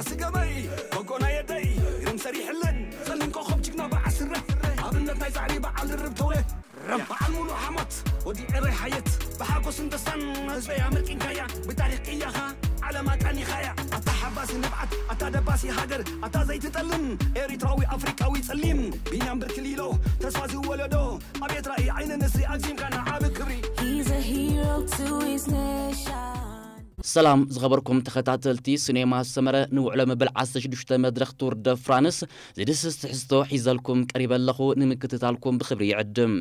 ስገበይ፣ በጎና የደይ፣ ግርም ሰሪሕለን፣ ጸሊም ኮኸብ ጅግና በዓል ስረ፣ ኣብነት ናይ ጻዕሪ በዓል ድርብ ተውለ፣ በዓል ሙሉ ሓሞት፣ ወዲ ኤረይ ሓየት፣ ብሓጎስን ደስታን ህዝበይ ኣመልኪንካያ፣ ብታሪኽ ቅያኻ ዓለም ኣቃኒኻያ። ኣታ ሓባሲ ንብዓት፣ ኣታ ደባሲ ሃገር፣ ኣታ ዘይትጠልም ኤሪትራዊ ኣፍሪቃዊ ጸሊም፣ ቢንያም ብርክ ሊሎ፣ ተስፋ ዝወለዶ፣ ኣቤት ራእይ ዓይኒ ንስሪ ኣግዚምካና ዓቢ ክብሪ። He's a hero to his nation. ሰላም ዝኸበርኩም ተኸታተልቲ ሲኔማ ሰመረ፣ ንውዕሎ መበል ዓሰርተ ሽዱሽተ መድረኽ ቱር ደ ፍራንስ ዝድስስ ትሕዝቶ ሒዘልኩም ቀሪበ ኣለኹ። ንምክትታልኩም ብኽብሪ ይዕድም።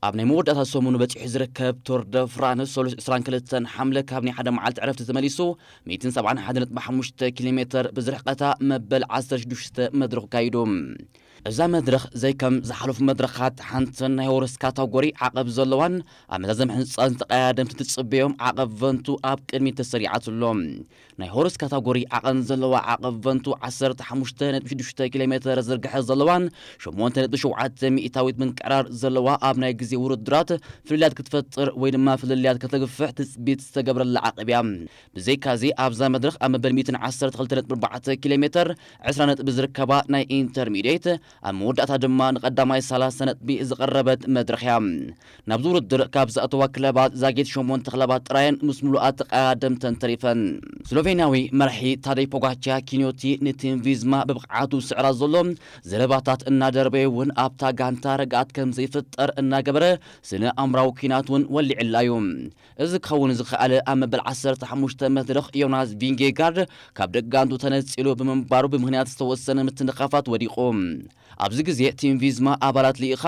ኣብ ናይ መወዳእታ ሰሙኑ በጺሑ ዝርከብ ቶር ደ ፍራንስ፣ ሰሉስ ዕስራን ክልተን ሓምለ ካብ ናይ ሓደ መዓልቲ ዕረፍቲ ተመሊሱ፣ ሚእትን ሰብዓን ሓደን ነጥቢ ሓሙሽተ ኪሎ ሜተር ብዝርሕቀታ መበል ዓሰርተ ሽዱሽተ መድረኽ ካይዱ። እዛ መድረኽ ዘይከም ዝሓለፉ መድረኻት ሓንትን ናይ ሆርስ ካታጎሪ ዓቐብ ዘለዋን ኣብ መዛዘም ሕንጻን ተቐያደምቲ ትጽበዮም ዓቐብ ቨንቱ ኣብ ቅድሚት ተሰሪዓትሎ። ናይ ሆርስ ካታጎሪ ዓቐን ዘለዋ ዓቐብ ቨንቱ ዓሰርተ ሓሙሽተ ነጥቢ ሽዱሽተ ኪሎ ሜተር ዝርግሐ ዘለዋን ሸሞንተ ነጥቢ ሸውዓተ ሚእታዊት ምንቅዕራር ዘለዋ ኣብ ናይ ግዜ ውድድራት ፍልልያት ክትፈጥር ወይ ድማ ፍልልያት ከተግፍሕ ትጽቢት ዝተገብረላ ዓቐብ እያ። ብዘይካዚ ኣብዛ መድረኽ ኣብ መበል ሚእትን ዓሰርተ ክልተ ነጥቢ ኣርባዕተ ኪሎ ሜተር ዕስራ ነጥቢ ዝርከባ ናይ ኢንተርሚዲየት ኣብ መወዳእታ ድማ ንቐዳማይ ሰላሳ ነጥቢ ዝቐረበት መድረኽ እያ። ናብዚ ውድድር ካብ ዝኣተዋ ክለባት ዛጌት ሸሞንተ ክለባት ጥራየን ምስ ምሉኣት ተቐያደምተን ተሪፈን። ስሎቬንያዊ መራሒ ታደይ ፖጋቻ ኪንዮቲ ንቲም ቪዝማ ብብቕዓቱ ስዕራ ዘሎ ዘረባታት እናደርበየ እውን ኣብታ ጋንታ ርግኣት ከም ዘይፍጠር እናገበረ ስነ ኣእምራዊ ኲናት እውን ወሊዕላ እዩ። እዚ ክኸውን ዝኸኣለ ኣብ መበል ዓሰርተ ሓሙሽተ መድረኽ ዮናስ ቪንጌጋርድ ካብ ደጋንቱ ተነጺሉ ብምንባሩ ብምኽንያት ዝተወሰነ ምትንኻፋት ወዲቑ። ኣብዚ ግዜ ቲም ቪዝማ ኣባላት ልኢኻ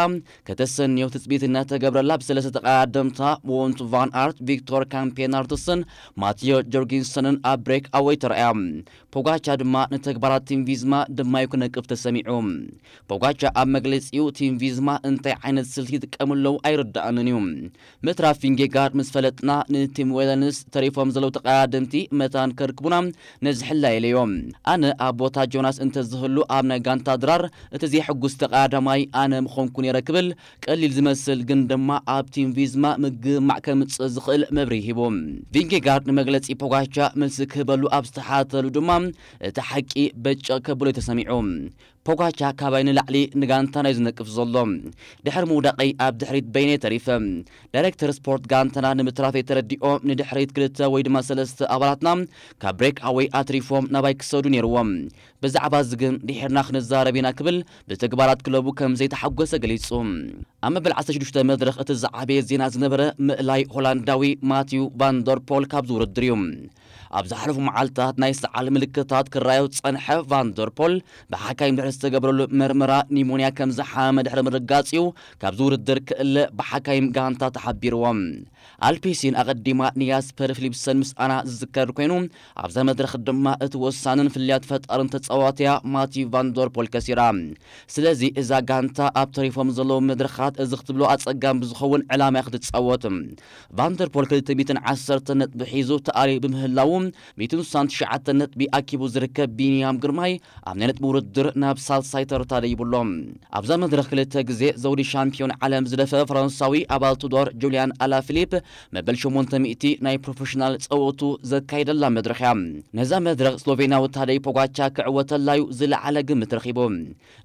ከተሰንዮ ትጽቢት እናተገብረላ ብሰለስተ ተቐዳደምታ ዎንት ቫን ኣርት፣ ቪክቶር ካምፔናርትስን ማቲዮ ጆርጊንሰንን ኣብ ብሬክ ኣወይ ተረኣያ። ፖጋቻ ድማ ንተግባራት ቲም ቪዝማ ድማ ክነቅፍ ተሰሚዑ። ፖጋቻ ኣብ መግለጺኡ ቲም ቪዝማ እንታይ ዓይነት ስልቲ ይጥቀሙ ኣለዉ ኣይርድኣንን እዩ። ምትራፍ ቪንጌጋርድ ምስ ፈለጥና ንቲም ዌለንስ ተሪፎም ዘለዉ ተቐዳደምቲ መታን ከርክቡና ነዚ ሕላየለዮ። ኣነ ኣብ ቦታ ጆናስ እንተዝህሉ ኣብ ናይ ጋንታ ድራር እቲ ዘየሕጉስ ተቐዳዳማይ ኣነ ምኾንኩ ነይረ ክብል ቀሊል ዝመስል ግን ድማ ኣብ ቲም ቪዝማ ምግማዕ ከምጽእ ዝኽእል መብርሂ ሂቡ። ቪንጌጋርድ ንመግለጺ ፖጋቻ መልሲ ክህበሉ ኣብ ዝተሓተሉ ድማ እቲ ሓቂ በጨ ከብሎ ተሰሚዑ። ፖጋቻ ካባይ ንላዕሊ ንጋንታና እዩ ዝነቅፍ ዘሎ። ድሕሪ ምውዳቐይ ኣብ ድሕሪት በይነይ ተሪፈ። ዳይሬክተር ስፖርት ጋንታና ንምትራፈይ ተረዲኦም ንድሕሪት ክልተ ወይ ድማ ሰለስተ ኣባላትና ካብ ብሬክ ኣወይ ኣትሪፎም ናባይ ክሰዱ ነይርዎም። ብዛዕባ እዚ ግን ድሒርና ክንዛረብ ኢና ክብል ብተግባራት ክለቡ ከም ዘይተሓጎሰ ገሊጹ። ኣብ መበል ዓሰርተ ሽዱሽተ መድረኽ እቲ ዝዓበየ ዜና ዝነበረ ምእላይ ሆላንዳዊ ማቲው ቫንደርፖል ካብዚ ውድድር እዩ። ኣብ ዝሓለፉ መዓልታት ናይ ሰዓል ምልክታት ክረኣዮ ዝጸንሐ ቫንደርፖል ብሓካይም ድሕሪ ዝተገብረሉ መርመራ ኒሞንያ ከም ዝሓመመ ድሕሪ ምርጋጽ እዩ ካብዚ ውድድር ክእለ ብሓካይም ጋንታ ተሓቢርዎም። ኣልፒሲን ኣቐዲማ ንያስፐር ፊሊፕሰን ምስኣና ዝዝከር ኮይኑ ኣብዛ መድረኽ ድማ እቲ ወሳንን ፍልልያት ፈጣርን ተጻዋትያ ማቲው ቫንደርፖል ከሲራ። ስለዚ እዛ ጋንታ ኣብ ተሪፎም ዘለዉ መድረኻት እዚ ክትብሎ ኣጸጋሚ ብዝኸውን ዕላማ እያ ክትጻወት። ቫንደርፖል ክልተ ሚእትን ዓሰርተ ነጥቢ ሒዙ ተኣልዩ ብምህላዉ ሚእትን ስሳን ትሽዓተ ነጥቢ ኣኪቡ ዝርከብ ቢንያም ግርማይ ኣብ ናይ ነጥቢ ውድድር ናብ ሳልሳይ ተርታ ደይብሎ። ኣብዛ መድረኽ ክልተ ግዜ ዘውዲ ሻምፒዮን ዓለም ዝደፈ ፈረንሳዊ ኣባል ቱዶር ጁልያን ኣላፊሊፕ መበል ሸሞንተ ሚእቲ ናይ ፕሮፌሽናል ጸወቱ ዘካይደላ መድረኽ እያ። ነዛ መድረኽ ስሎቬናዊ ታደይ ፖጋቻ ክዕወተላዩ ዝለዓለ ግምት ረኺቡ።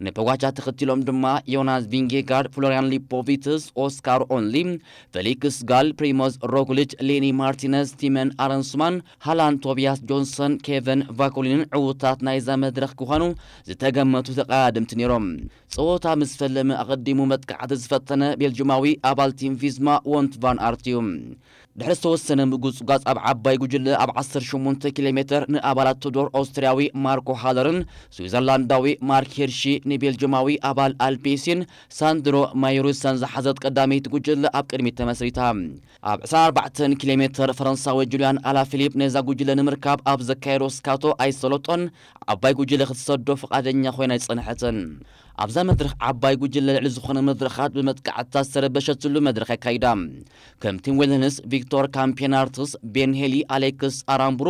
ንፖጋቻ ተኸቲሎም ድማ ዮናስ ቪንጌጋርድ፣ ፍሎሪያን ሊፖቪትስ፣ ኦስካር ኦንሊ፣ ፌሊክስ ጋል፣ ፕሪሞዝ ሮግሊች፣ ሌኒ ማርቲነዝ፣ ቲመን ኣረንስማን፣ ሃላን ቶቢያስ ጆንሰን፣ ኬቨን ቫኮሊንን ዕዉታት ናይዛ መድረኽ ክኾኑ ዝተገመቱ ተቐዳደምቲ ነይሮም። ጸወታ ምስ ፈለመ ኣቐዲሙ መጥቃዕቲ ዝፈተነ ቤልጅማዊ ኣባል ቲም ቪዝማ ዎንት ቫን ኣርት እዩ። ድሕሪ ዝተወሰነ ምጉጽጓጽ ኣብ ዓባይ ጉጅለ ኣብ ዓሰርተ ሸሞንተ ኪሎ ሜተር ንኣባላት ቱዶር ኦስትርያዊ ማርኮ ሃለርን ስዊዘርላንዳዊ ማርክ ሄርሺ ንቤልጅማዊ ኣባል ኣልፒሲን ሳንድሮ ማዩሩሳን ዝሓዘት ቀዳመይቲ ጉጅለ ኣብ ቅድሚት ተመስሪታ። ኣብ ዕስራን ኣርባዕተን ኪሎ ሜተር ፈረንሳዊ ጁልያን ኣላፊሊፕ ነዛ ጉጅለ ንምርካብ ኣብ ዘካየዶ ስካቶ ኣይሰለጦን ዓባይ ጉጅለ ክትሰዶ ፍቓደኛ ኮይና ኣይጸንሐትን። ኣብዛ መድረኽ ዓባይ ጉጅለ ልዕሊ ዝኾነ መድረኻት ብመጥቃዕትታት ዝተረበሸትሉ መድረኽ ኣካይዳ። ከም ቲም ዌለንስ፣ ቪክቶር ካምፔናርትስ፣ ቤን ሄሊ፣ ኣሌክስ ኣራምብሩ፣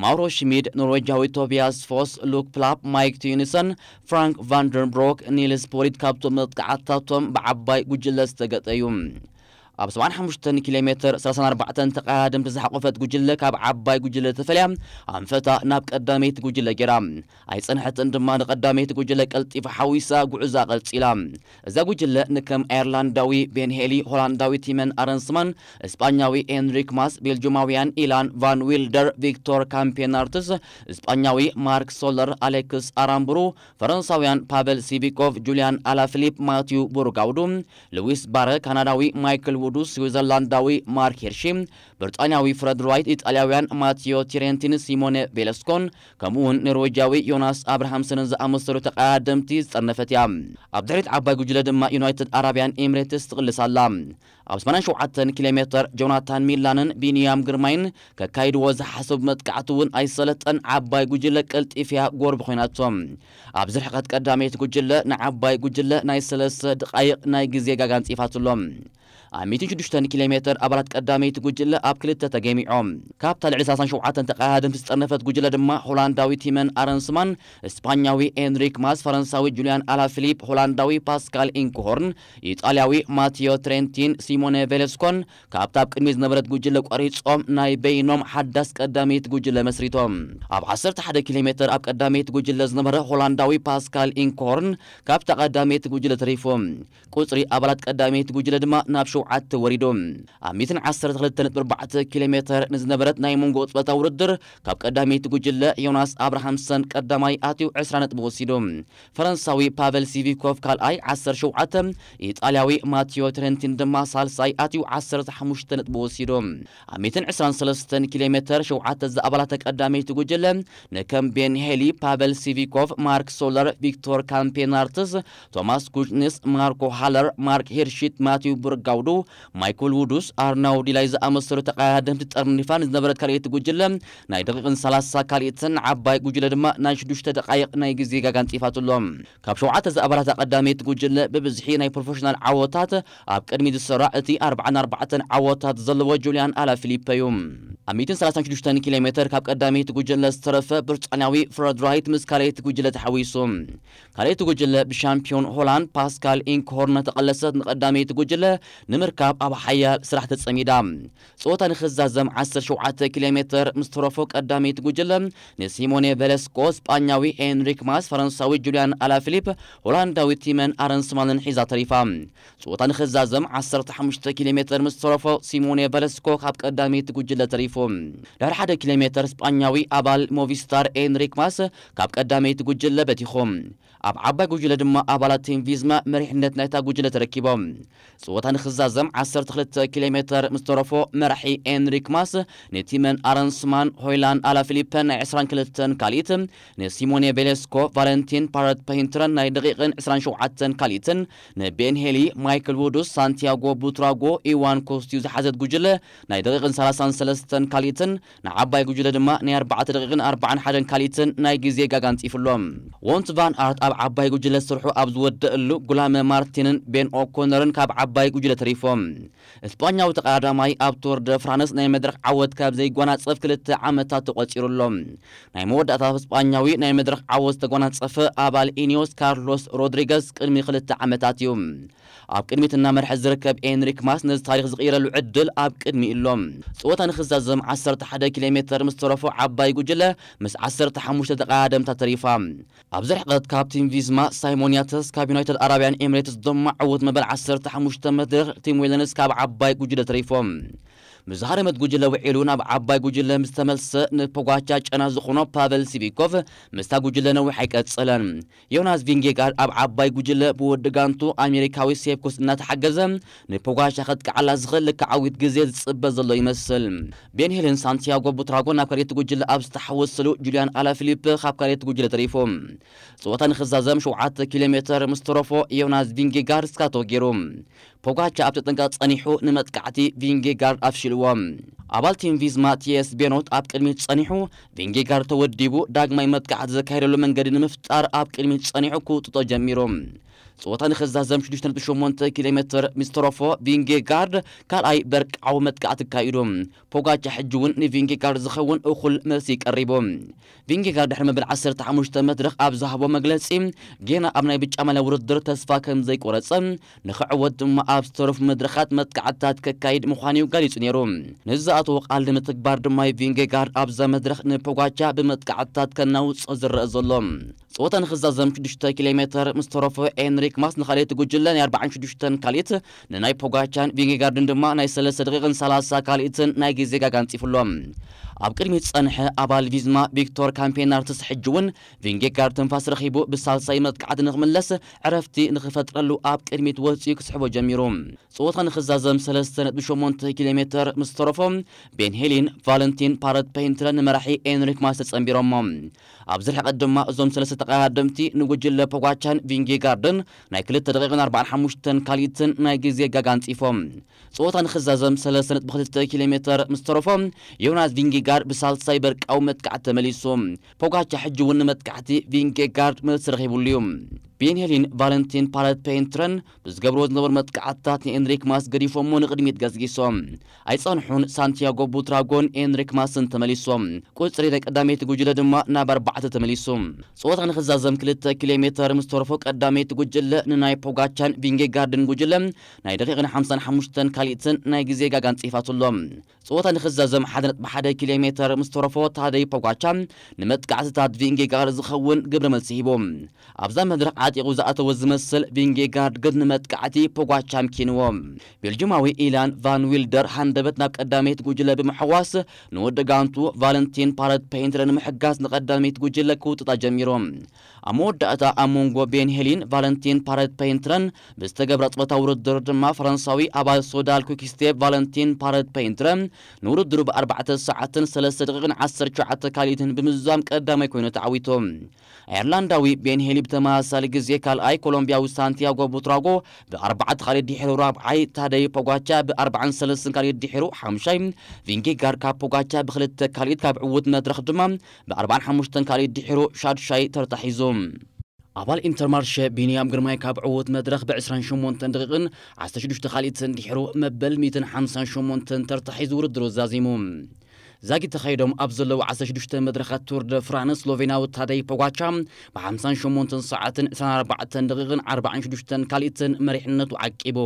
ማውሮ ሽሚድ፣ ኖርዌጃዊ ቶቢያስ ፎስ፣ ሉክ ፕላፕ፣ ማይክ ቲዩኒሰን፣ ፍራንክ ቫንደርብሮክ፣ ኒልስ ፖሊት ካብቶም መጥቃዕትታቶም ብዓባይ ጉጅለ ዝተገጠዩ። ኣብ ሰብዓን ሓሙሽተን ኪሎ ሜትር ሰላሳን ኣርባዕተን ተቐዳደምቲ ዝሓቆፈት ጉጅለ ካብ ዓባይ ጉጅለ ተፈልያ ኣንፈታ ናብ ቀዳመይቲ ጉጅለ ገይራ። ኣይጸንሐትን ድማ፣ ንቐዳመይቲ ጉጅለ ቀልጢፋ ሓዊሳ ጉዕዛ ቀጺላ። እዛ ጉጅለ ንከም ኣየርላንዳዊ ቤን ሄሊ፣ ሆላንዳዊ ቲመን ኣረንስማን፣ እስጳኛዊ ኤንሪክ ማስ፣ ቤልጁማውያን ኢላን ቫን ዊልደር፣ ቪክቶር ካምፔናርትስ፣ እስጳኛዊ ማርክ ሶለር፣ ኣሌክስ ኣራምብሩ፣ ፈረንሳውያን ፓቨል ሲቪኮቭ፣ ጁልያን ኣላፊሊፕ፣ ማቲዩ ቡርጋውዱ፣ ሉዊስ ባረ፣ ካናዳዊ ማይክል ውዱ፣ ስዊዘርላንዳዊ ማርክ ሄርሺ፣ ብሪጣንያዊ ፍረድ ራይት፣ ኢጣልያውያን ማቲዮ ቲሬንቲን፣ ሲሞኔ ቬለስኮን፣ ከምኡውን ኖርዌጃዊ ዮናስ ኣብርሃምሰንን ዝኣመሰሉ ተቐዳደምቲ ዝጸርነፈት እያ። ኣብ ድሕሪት ዓባይ ጉጅለ ድማ ዩናይትድ ኣረብያን ኤምሬትስ ትቕልስ ኣላ። ኣብ ሰማንያን ሸውዓተን ኪሎ ሜትር ጆናታን ሚላንን ቢንያም ግርማይን ከካይድዎ ዝሓሰቡ መጥቃዕቲ እውን ኣይሰለጠን። ዓባይ ጉጅለ ቀልጢፍያ ጎርቢ ኮይናቶም። ኣብዚ ርሕቀት ቀዳመይቲ ጉጅለ ንዓባይ ጉጅለ ናይ ሰለስተ ደቓይቕ ናይ ግዜ ጋጋ ኣንጺፋትሎም። ኣብ ሚእትን ሽዱሽተን ኪሎ ሜትር ኣባላት ቀዳመይቲ ጉጅለ ኣብ ክልተ ተገሚዖም። ካብታ ልዕሊ ሰላሳን ሸውዓተን ተቐዳደምቲ ዝጠርነፈት ጉጅለ ድማ ሆላንዳዊ ቲመን ኣረንስማን፣ እስጳኛዊ ኤንሪክ ማስ፣ ፈረንሳዊ ጁልያን ኣላፊሊፕ፣ ሆላንዳዊ ፓስካል ኢንክሆርን፣ ኢጣልያዊ ማቲዮ ትሬንቲን፣ ሲሞኔ ቬለስኮን ካብታ ኣብ ቅድሚት ዝነበረት ጉጅለ ቆሪጾም ናይ በይኖም ሓዳስ ቀዳመይቲ ጉጅለ መስሪቶም። ኣብ ዓሰርተ ሓደ ኪሎ ሜትር ኣብ ቀዳመይቲ ጉጅለ ዝነበረ ሆላንዳዊ ፓስካል ኢንክሆርን ካብታ ቀዳመይቲ ጉጅለ ተሪፉ። ቁጽሪ ኣባላት ቀዳመይቲ ጉጅለ ድማ ናብ ሸውዓተ ወሪዱ። ኣብ ሚእትን ዓሰርተ ክልተ ነጥቢ ኣርባዕተ ኪሎ ሜትር ንዝነበረት ናይ መንጎ ጾታ ውድድር ካብ ቀዳመይቲ ጉጅለ ዮናስ ኣብርሃምሰን ቀዳማይ ኣትዩ ዕስራ ነጥቢ ወሲዱ። ፈረንሳዊ ፓቨል ሲቪኮቭ ካልኣይ ዓሰርተ ሸውዓተ፣ ኢጣልያዊ ማቲዮ ትሬንቲን ድማ ሳልሳይ ኣትዩ ዓሰርተ ሓሙሽተ ነጥቢ ወሲዱ። ኣብ ሚእትን ዕስራን ሰለስተን ኪሎ ሜትር ሸውዓተ ዝኣባላተ ቀዳመይቲ ጉጅለ ንከም ቤን ሄሊ፣ ፓቨል ሲቪኮቭ፣ ማርክ ሶለር፣ ቪክቶር ካምፔናርትስ፣ ቶማስ ኩሽኒስ፣ ማርኮ ሃለር፣ ማርክ ሄርሺት፣ ማቲው ብርጋውዱ፣ ማይክል ውዱስ፣ ኣርናው ዲላይ ዝኣመሰሉ ተቐዳደምቲ ጠርኒፋ ንዝነበረት ካልኣይቲ ጉጅለ ናይ ደቂቕን ሰላሳ ካልኢትን ዓባይ ጉጅለ ድማ ናይ ሽዱሽተ ደቃይቕ ናይ ግዜ ጋጋ ኣንጺፋትሎም። ካብ ሸውዓተ ዝኣባላታ ቀዳመይቲ ጉጅለ ብብዝሒ ናይ ፕሮፌሽናል ዓወታት ኣብ ቅድሚ ዝሰራዕ እቲ ኣርባዓን ኣርባዕተን ዓወታት ዘለዎ ጁልያን ኣላፊሊፐ እዩ። ኣብ ሚእትን ሰላሳን ሽዱሽተን ኪሎ ሜትር ካብ ቀዳመይቲ ጉጅለ ዝተረፈ ብሪጣንያዊ ፍረድ ራይት ምስ ካልኣይቲ ጉጅለ ተሓዊሱ። ካልኣይቲ ጉጅለ ብሻምፒዮን ሆላንድ ፓስካል ኢንክሆርን ተቐለሰት። ንቐዳመይቲ ጉጅለ ንምርካብ ኣብ ሓያል ስራሕ ተጸሚዳ። ጸወታ ንኽዛዘም ዓሰርተ ሸውዓተ ኪሎ ሜትር ምስ ተረፎ ቀዳመይቲ ጉጅለ ንሲሞኔ ቬለስኮ፣ ስጳኛዊ ኤንሪክ ማስ፣ ፈረንሳዊ ጁልያን ኣላፊሊፕ፣ ሆላንዳዊ ቲመን ኣረንስማንን ሒዛ ተሪፋ። ጸወታ ንኽዛዘም ዓሰርተ ሓሙሽተ ኪሎ ሜትር ምስ ተረፎ ሲሞኔ ቬለስኮ ካብ ቀዳመይቲ ጉጅለ ተሪፉ። ድሕሪ ሓደ ኪሎ ሜትር ስጳኛዊ ኣባል ሞቪስታር ኤንሪክ ማስ ካብ ቀዳመይቲ ጉጅለ በቲኹ። ኣብ ዓባይ ጉጅለ ድማ ኣባላት ቲም ቪዝማ መሪሕነት ናይታ ጉጅለ ተረኪቦም። ጸወታ ንኽዛዘም ዓሰርተ ክልተ ኪሎ ሜትር ምስ ተረፎ መራሒ ኤንሪክ ማስ ንቲመን ኣረንስማን ሆይላን ኣላፊሊፐን ናይ ዕስራን ክልተን ካልኢት፣ ንሲሞኔ ቬሌስኮ፣ ቫለንቲን ፓረት ፔይንትረን ናይ ደቂቕን ዕስራን ሸውዓተን ካልኢትን፣ ንቤን ሄሊ፣ ማይክል ውዱስ፣ ሳንቲያጎ ቡትራጎ፣ ኢዋን ኮስቲዩ ዝሓዘት ጉጅለ ናይ ደቂቕን ሰላሳን ሰለስተን ካልኢትን፣ ንዓባይ ጉጅለ ድማ ናይ ኣርባዕተ ደቂቕን ኣርባዓን ሓደን ካልኢትን ናይ ግዜ ጋጋ ኣንጺፉሎም። ወንት ቫን ኣርት ኣብ ዓባይ ጉጅለ ስርሑ ኣብ ዝወደእሉ፣ ጉላመ ማርቲንን ቤን ኦኮነርን ካብ ዓባይ ጉጅለ ተሪፎም። እስጳኛዊ ተቐዳዳማይ ኣብ ቱር ደ ፍራንስ ናይ መድረኽ ዓወት ካብ ዘይጓናጸፍ ክልተ ዓመታት ተቖጺሩሎም። ናይ መወዳእታ ስጳኛዊ ናይ መድረኽ ዓወት ዝተጓናጸፈ ኣባል ኢኒዮስ ካርሎስ ሮድሪገስ ቅድሚ ክልተ ዓመታት እዩ። ኣብ ቅድሚት እናመርሐ ዝርከብ ኤንሪክ ማስ ነዚ ታሪኽ ዝቕይረሉ ዕድል ኣብ ቅድሚ ኣሎ። ጸወታ ንኽዛዘም ዓሰርተ ሓደ ኪሎ ሜትር ምስ ተረፎ ዓባይ ጉጅለ ምስ ዓሰርተ ሓሙሽተ ተቐዳደምታ ተሪፋ። ኣብዚ ርሕቀት ካፕቲን ቪዝማ ሳይሞን ያተስ ካብ ዩናይትድ ኣረብያን ኤምሬትስ ድማ ዕዉት መበል ዓሰርተ ሓሙሽተ መድረኽ ቲም ዌለንስ ካብ ዓባይ ጉጅለ ተሪፎም። ምስ ዝሃረመት ጉጅለ ውዒሉ ናብ ዓባይ ጉጅለ ምስ ተመልሰ ንፖጋቻ ጨና ዝኾኖ ፓቨል ሲቪኮቭ ምስታ ጉጅለ ነዊሕ ኣይቀጸለን። ዮናስ ቪንጌጋርድ ኣብ ዓባይ ጉጅለ ብወዲ ጋንቱ ኣሜሪካዊ ሴፕኩስ እናተሓገዘ ንፖጋቻ ከጥቅዓላ ዝኽእል ልክዓዊት ግዜ ዝጽበ ዘሎ ይመስል። ቤን ሄልን ሳንቲያጎ ቡትራጎ ናብ ካልኣይቲ ጉጅለ ኣብ ዝተሓወሰሉ ጁልያን ኣላፊሊፕ ካብ ካልኣይቲ ጉጅለ ተሪፉ። ጸወታ ንኽዛዘም ሸውዓተ ኪሎ ሜትር ምስ ተረፎ ዮናስ ቪንጌጋርድ ስካቶ ገይሩ። ፖጋቻ ኣብ ተጠንቀቕ ጸኒሑ ንመጥቃዕቲ ቪንጌጋርድ ኣፍሽልዎ። ኣባል ቲም ቪዝማ ቲኤስ ቤኖት ኣብ ቅድሚት ጸኒሑ ቪንጌጋርድ ተወዲቡ ዳግማይ መጥቃዕቲ ዘካየደሉ መንገዲ ንምፍጣር ኣብ ቅድሚት ጸኒሑ ክውጥጦ ጀሚሩ። ጸወታ ንኽዛዘም ሽዱሽተ ነጥቢ ሸሞንተ ኪሎ ሜትር ምስ ተረፎ፣ ቪንጌጋርድ ካልኣይ በርቃዊ መጥቃዕቲ ኣካይዱ። ፖጋቻ ሕጂ እውን ንቪንጌጋርድ ዝኸውን እኹል መልሲ ቀሪቡ። ቪንጌጋርድ ድሕሪ መበል ዓሰርተ ሓሙሽተ መድረኽ ኣብ ዝሃቦ መግለጺ፣ ጌና ኣብ ናይ ብጫ ማልያ ውድድር ተስፋ ከም ዘይቆረጸ፣ ንኽዕወት ድማ ኣብ ዝተረፉ መድረኻት መጥቃዕትታት ከካይድ ምዃኑ እዩ ገሊጹ ነይሩ። ንዝኣተዎ ቃል ንምትግባር ድማ እዩ ቪንጌጋርድ ኣብዛ መድረኽ ንፖጋቻ ብመጥቃዕትታት ከናውጾ ዝረአ ዘሎ። ጸወታ ንኽዛዘም ሽዱሽተ ኪሎ ሜትር ምስ ተረፎ፣ ኤንሪክ ማስ ንኻልኣይቲ ጉጅለ ናይ ኣርባዓን ሽዱሽተን ካልኢት፣ ንናይ ፖጋቻን ቪንጌጋርድን ድማ ናይ ሰለስተ ደቂቕን ሰላሳ ካልኢትን ናይ ግዜ ጋጋ ኣንጺፉ ኣሎ። ኣብ ቅድሚት ዝጸንሐ ኣባል ቪዝማ ቪክቶር ካምፔናርትስ ሕጂ እውን ቪንጌጋርድ ትንፋስ ረኺቡ ብሳልሳይ መጥቃዕቲ ንኽምለስ ዕረፍቲ ንኽፈጥረሉ ኣብ ቅድሚት ወጺኡ ክስሕቦ ጀሚሩ። ጸወታ ንኽዛዘም ሰለስተ ነጥቢ ሸሞንተ ኪሎ ሜትር ምስ ተረፎ፣ ቤን ሄሊን ቫለንቲን ፓረት ፔንትረን ንመራሒ ኤንሪክ ማስ ተጸንቢሮሞ። ኣብዚ ርሕቀት ድማ እዞም ሰለስተ ተቐዳደምቲ ንጉጅለ ፖጋቻን ቪንጌጋርድን ናይ ክልተ ደቂቕን ኣርባዓን ሓሙሽተን ካልኢትን ናይ ግዜ ጋጋ ኣንጺፎም። ጸወታ ንኽዛዘም ሰለስተ ነጥቢ ክልተ ኪሎ ሜትር ምስ ተረፎ፣ ዮናስ ቪንጌጋርድ ብሳልሳይ በርቃዊ መጥቃዕቲ ተመሊሱ። ፖጋቻ ሕጂ እውን ንመጥቃዕቲ ቪንጌጋርድ መልሲ ረኺቡሉ እዩ። ቤንሄሊን ቫለንቲን ፓለት ፔንትረን ብዝገብርዎ ዝነበሩ መጥቃዕትታት ንኤንሪክ ማስ ገዲፎሞ ንቕድሚት ገስጊሶም። ኣይጸንሑን፣ ሳንቲያጎ ቡትራጎን ኤንሪክ ማስን ተመሊሶም። ቁጽሪ ናይ ቀዳመይቲ ጉጅለ ድማ ናብ ኣርባዕተ ተመሊሱ። ጸወታ ንኽዛዘም ክልተ ኪሎ ሜትር ምስ ተረፎ ቀዳመይቲ ጉጅለ ንናይ ፖጋቻን ቪንጌጋርድን ጉጅለ ናይ ደቂቕን ሓምሳን ሓሙሽተን ካልኢትን ናይ ግዜ ጋጋ ኣንጺፋትሎም። ጸወታ ንኽዛዘም ሓደ ነጥቢ ሓደ ኪሎ ሜትር ምስ ተረፎ ታደይ ፖጋቻ ንመጥቃዕትታት ቪንጌጋርድ ዝኸውን ግብረ መልሲ ሂቡ። ኣብዛ መድረኽ ዓጢቑ ዝኣተወ ዝመስል ቪንጌጋርድ ግን ንመጥቃዕቲ ፖጋቻ ኣምኪንዎ። ቤልጅማዊ ኢላን ቫን ዊልደር ሃንደበት ናብ ቀዳመይቲ ጉጅለ ብምሕዋስ ንወዲ ጋንቱ ቫለንቲን ፓረት ፔንትረ ንምሕጋዝ ንቀዳመይቲ ጉጅለ ክውጥጣ ጀሚሩ። ኣብ መወዳእታ ኣብ መንጎ ቤን ሄሊን ቫለንቲን ፓረት ፔንትረን ብዝተገብረ ጸወታ ውድድር ድማ ፈረንሳዊ ኣባል ሶዳል ኩኪስቴፕ ቫለንቲን ፓረት ፔንትረ ንውድድሩ ብኣርባዕተ ሰዓትን ሰለስተ ደቂቕን ዓሰርተ ትሽዓተ ካልኢትን ብምዝዛም ቀዳማይ ኮይኑ ተዓዊቱ። ኣየርላንዳዊ ቤን ሄሊ ብተመሳሳሊ ግዜ ካልኣይ፣ ኮሎምቢያዊ ሳንቲያጎ ቡትራጎ ብኣርባዕተ ካልኢት ድሒሩ ራብዓይ፣ ታደይ ፖጋቻ ብኣርባዓን ሰለስትን ካልኢት ድሒሩ ሓምሻይ፣ ቪንጌጋር ካብ ፖጋቻ ብክልተ ካልኢት ካብ ዕዉት መድረኽ ድማ ብኣርባዓን ሓሙሽተን ካልኢት ድሒሩ ሻድሻይ ተርታ ሒዙ። ኣባል ኢንተርማርሸ ቢንያም ግርማይ ካብ ዕዉት መድረኽ ብዕስራን ሸሞንተን ደቂቕን ዓሰርተ ሽዱሽተ ካልኢትን ድሒሩ መበል ሚእትን ሓምሳን ሸሞንተን ተርታ ሒዙ ውድድሩ ዛዚሙ። ዛጊት ተኻይዶም ኣብ ዘለዉ ዓሰርተ ሽዱሽተ መድረኻት ቱር ደ ፍራንስ፣ ስሎቬናዊ ታደይ ፖጋቻ ብሓምሳን ሸሞንተን ሰዓትን ዕስራን ኣርባዕተን ደቂቕን ኣርባዓን ሽዱሽተን ካልኢትን መሪሕነቱ ዓቂቡ።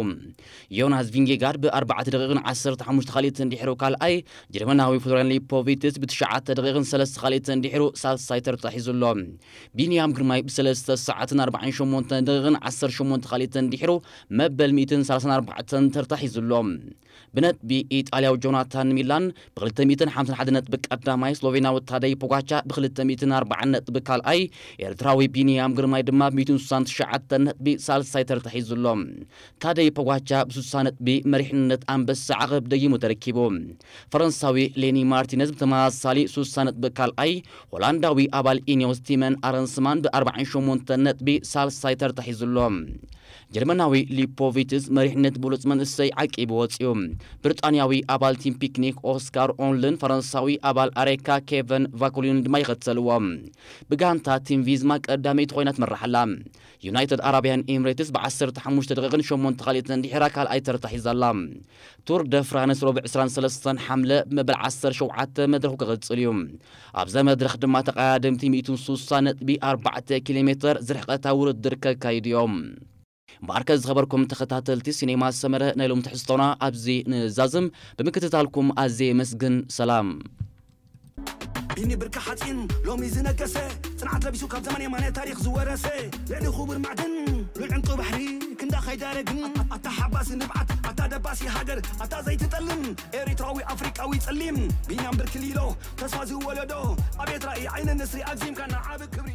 ዮናስ ቪንጌጋርድ ብኣርባዕተ ደቂቕን ዓሰርተ ሓሙሽተ ካልኢትን ድሒሩ ካልኣይ፣ ጀርመናዊ ፍሎሪያን ሊፖቪትስ ብትሽዓተ ደቂቕን ሰለስተ ካልኢትን ድሒሩ ሳልሳይ ተርታ ሒዙ ኣሎ። ቢንያም ግርማይ ብሰለስተ ሰዓትን ኣርባዓን ሸሞንተን ደቂቕን ዓሰርተ ሸሞንተ ካልኢትን ድሒሩ መበል ሚእትን ሰላሳን ኣርባዕተን ተርታ ሒዙ ኣሎ። ብነጥቢ ኢጣልያዊ ጆናታን ሚላን ብክልተ ሚእትን ሓምሳን ሓደ ነጥቢ ቀዳማይ፣ ስሎቬናዊ ታደይ ፖጋቻ ብክልተ ሚእትን ኣርባዓን ነጥቢ ካልኣይ፣ ኤርትራዊ ቢንያም ግርማይ ድማ ብሚእትን ስሳን ትሽዓተን ነጥቢ ሳልሳይ ተርታ ሒዙ ኣሎ። ታደይ ፖጋቻ ብስሳ ነጥቢ መሪሕነት ኣንበሳ ዓቐብ ደጊሙ ተረኪቡ። ፈረንሳዊ ሌኒ ማርቲነዝ ብተመሳሳሊ ስሳ ነጥቢ ካልኣይ፣ ሆላንዳዊ ኣባል ኢኒዮስ ቲመን ኣረንስማን ብኣርባዓን ሸሞንተን ነጥቢ ሳልሳይ ተርታ ሒዙ ኣሎ። ጀርመናዊ ሊፖቪትስ መሪሕነት ብሉጽ መንእሰይ ዓቂቡ ወጺኡ። ብሪጣንያዊ ኣባል ቲም ፒክኒክ ኦስካር ኦንልን ፈረንሳዊ ኣባል ኣሬካ ኬቨን ቫኩሊንን ድማ ይኸተልዎም። ብጋንታ ቲም ቪዝማ ቀዳመይቲ ኮይና ትመርሕ ኣላ። ዩናይትድ ኣረብያን ኤምሬትስ ብዓሰርተ ሓሙሽተ ደቂቕን ሸሞንተ ካልኢትን ድሒራ ካልኣይ ተርታ ሒዛ ኣላ። ቱር ደ ፍራንስ ረቡዕ ዕስራን ሰለስተን ሓምለ መበል ዓሰርተ ሸውዓተ መድረኹ ክቕጽል እዩ። ኣብዛ መድረኽ ድማ ተቐዳደምቲ ሚእትን ስሳን ነጥቢ ኣርባዕተ ኪሎ ሜትር ዝርሕቐታ ውድድር ከካይዱ እዮም። እምበኣርከ ዝኸበርኩም ተኸታተልቲ ሲኔማ ሰመረ፣ ናይ ሎም ትሕዝቶና ኣብዚ ንዛዝም። ብምክትታልኩም ኣዝየ የመስግን። ሰላም። ቢኒ ብርኪ ሓፂን ሎሚ ዝነገሰ፣ ፅንዓት ለቢሱ ካብ ዘመን የማነ ታሪክ ዝወረሰ፣ ልዕሊ ክቡር ማዕድን ሉል ዕንቂ ባሕሪ ክንዳ ከይዳረግን፣ ኣታ ሓባሲ ንብዓት፣ ኣታ ደባሲ ሃገር፣ ኣታ ዘይትጠልም ኤሪትራዊ ኣፍሪቃዊ ጸሊም፣ ቢንያም ብርኪ ሊሎ ተስፋ ዝወለዶ፣ ኣቤት ራእይ ዓይኒ ንስሪ ኣግዚምካ ንዓቢ ክብሪ።